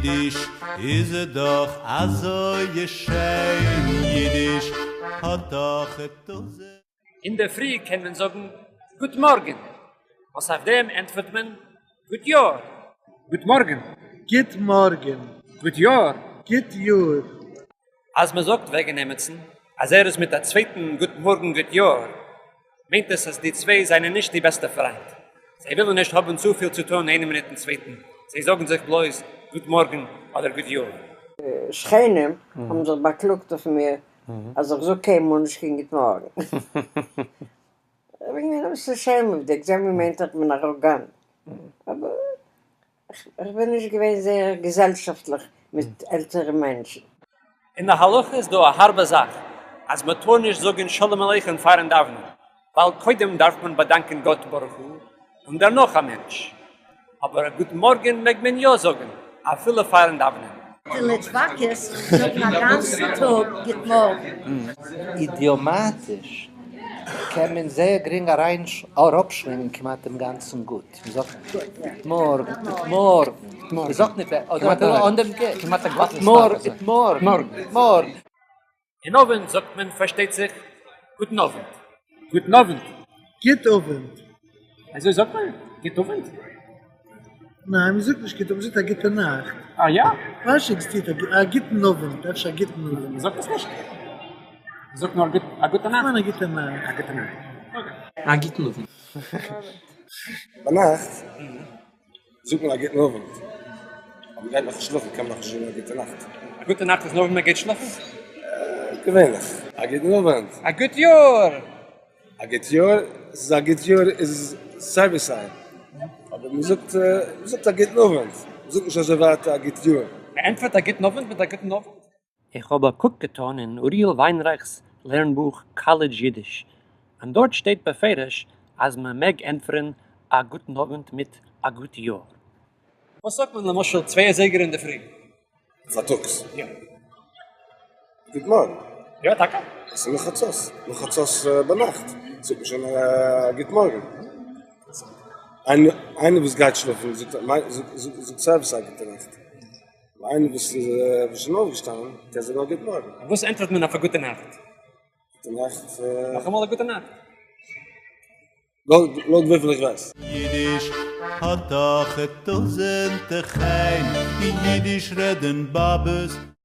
ייִדיש איז דאָך אַזוי שיין, ייִדיש האָט דאָך טויזנט. אינדערפרי קען מען זאגן גוט מארגן, וואס אויף דעם ענטפערט מען גוט יאר. גוט מארגן. גוט מארגן. גוט יאר. גוט יאר. אז מען זאגט וועגן עמיצן אז ער איז מיט א צווייטן גוט מארגן גוט יאר, מיינט עס אז די צוויי זענען נישט די בעסטע פריינט. זיי ווילן נישט האבן צופיל צו טון איינער מיטן צווייטן, זיי זאגן זיך בלויז גוט מארגן אדער גוט יאר. שכנים האבן זיך באקלאגט אויף מיר אז איך זאג קיינמאל נישט קיין גוט מארגן. איך בין געווען אביסל שעמעוודיג, זיי האבן געמיינט איך בין אראגאנט, אבער איך בין נישט געווען זייער געזעלשאפטליך מיט עלטערע מענטשן. אין די הלכה איז דא א הארבע זאך אז מען טאר נישט זאגן שלום עליכם פארן דאוונען, ווייל קודם דארף מען באדאנקען גאט ברוך הוא און דערנאך א מענטש. אבער א גוט מארגן מעג מען יא זאגן אפילו פארן דאוונען. די ליטוואקעס זאגן א גאנצן טאג גוט מארגן. אידיאמאטיש קען מען זייער גרינג אריין אראפשלינגען כמעט דעם גאנצן גוט. מען זאגט גוט מארגן, גוט מארגן, מען זאגט ניט אדער אפילו אן דעם גוט, גוט מארגן, גוט מארגן. אין אָוונט זאָגט מען, פֿאַרשטייט זיך, גוטן אָוונט. גוטן אָוונט. גוט אָוונט. אַזוי זאָגט מען? גוט אָוונט? ניין, מען זאָגט נישט גוט אָוונט, מען זאָגט אַ גוטע נאַכט. אַ, יאָ? כ'ווייס נישט עקזיסטירט אַ גוטן אָוונט, אפשר אַ גוטן אָוונט. מען זאָגט עס נישט? מען זאָגט נאָר אַ גוטע נאַכט? כ'מיין אַ גוטע נאַכט. אַ גוטע נאַכט. Okay. אַ גוטן אָוונט. ביינאכט זאגט מען א גוטן אווענט, אבער מ'גייט נאכנישט שלאפן קען מען נאכנישט זאגן א גוטע נאכט. א גוטע נאכט איז נאר ווען מ'גייט שלאפן? געווענליך. א גוטן אווענט. א גוט יאר! א גוט יאר, ס'איז א גוט יאר איז סיי ווי סיי, אבער מ'זאגט מ'זאגט א גוטן אווענט, מ'זאגט נישט אזוי ווייט א גוט יאר. מ'ענטפערט א גוטן אווענט מיט א גוטן אווענט? איך האב א קוק געטאן אין אוריאל וויינרייך'ס לערנבוך קאלעדזש אידיש, און דארט שטייט בפירוש אז מען מעג ענטפערן א גוטן אוונט מיט א גוט יאר. וואס זאגט מען למשל צוויי אזייגער אינדערפרי? פארטאגס? יא. גוט מארגן. יא טאקע? עס איז נאך חצות, נאך חצות ביינאכט זאגט מען שוין א גוט מארגן. איינער וואס גייט שלאפן זאגט סיי ווי סיי גוטע נאכט. איינער וואס איז שוין אויפגעשטאנען קען זאגן א גוט מארגן. און וואס ענטפערט מען אויף א גוטע נאכט? גוטע נאכט. נאכאמאל א גוטע נאכט. לויט וויפיל איך ווייס. יידיש האט דאך טויזענטע חן, יידיש רעדן באבעס.